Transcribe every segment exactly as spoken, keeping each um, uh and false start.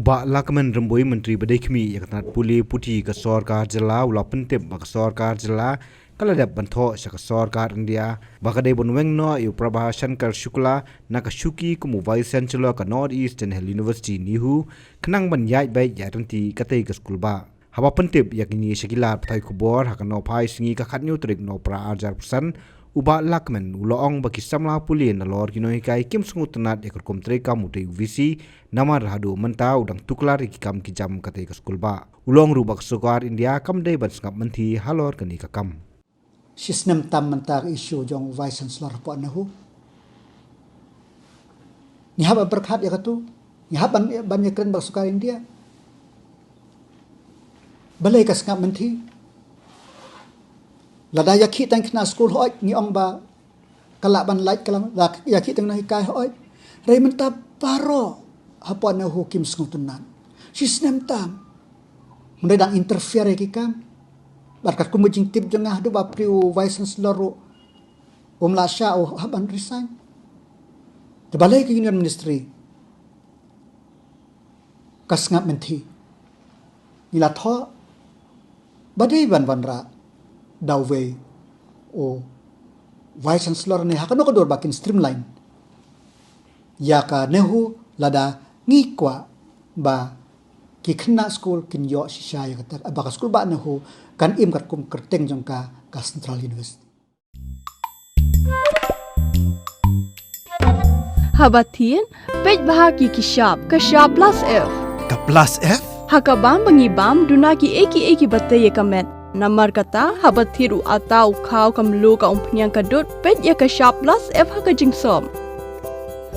Bah Lahkmen Rymbui, Myntri ba dei khmih ïa ka tnat pule puthi ka sorkar jylla, u la pyntip ba ka sorkar jylla ka la dep ban thoh sha ka sorkar India ba ka dei ban weng noh ïa u Prabha Shankar Shukla na ka shuki kum u Vice Chancellor ka North Eastern Hill University, NEHU, khnang ban ïaid beit ïa ryntih katei ka skulbah. Haba pyntip ïa kine sha ki lad pathai khubor ha ka nohphai sngi ka khatñiew tarik Nohprah arhajar arphew san, u Bah Lahkmen u la ong ba ki samla pule nalor ki nonghikai kim sngewtynnat ïa ka rukom treikam utei u VC, namar haduh mynta u dang tuklar ïa ki kam ki jam katei ka skulbah. U la ong ruh ba ka sorkar India kam dei ban sngap mynthi halor kane ka kam. Shi snem tam mynta ka issue jong u Vice Chancellor hapoh NEHU. Ngi hap ban pyrkhat ïa katu, ngi hap ban, ban ïakren bad ka sorkar India. Balei ka sngap mynthi? Lada ïakhih tang khynnah skul hooid ngi ong ba ka lah ban lait ka la, lada ïakhih tang nonghikai hooid. Hynrei mynta baroh hapoh NEHU kim sngewtynnat. Shi snem tam. Hynrei dang interfere ïa ki kam. Bad katkum ka jingtip jong nga haduh ba phi u Vice Chancellor ruh um lah shah, u hap ban resign. Te balei ka Union Ministry ka sngap mynthi? Ngi la thoh ba dei ban wanrah da uwei u Vice Chancellor ne ha kano ka dur ba kin streamline ïa ka NEHU lada ngi kwah ba ki khynnah skul kin ïoh shisha ïa kata, ba ka skulbah NEHU kan im katkum kyrteng jong ka, ka Central University. Haba thied, peit bha ki ki shap, ka shap plus F. Ka plus F? Ha ka bam ba ngi bam, duna kiei kiei kiba tei ïa ka met. Namar kata, haba thied u atta, u khaw, ka mluh, ka umphniang, ka dud, peit ïa ka shap plus F ha ka jingsop.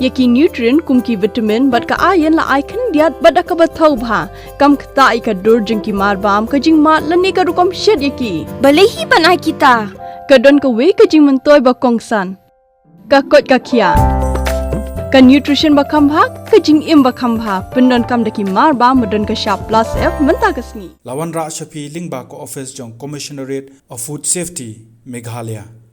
Ïa ki nutrient kum ki vitamin bad ka iron la ai khyndiat bad da kaba thaw bha. Kam ktah ïa ka dur jong ki marbam, ka jingmad lane ka rukom shet ïa ki. Balei hi ban ai kita? Ka don kawei ka jingmyntoi ba kongsan. Ka koit ka khiah. Ka nutrition ba kham bha, ka jingim ba kham bha. Pyndonkam da ki marbam ba don ka shap plus F mynta ka sngi. La wanrah sha phi lyngba ka office jong Commissionerate of Food Safety, Meghalaya.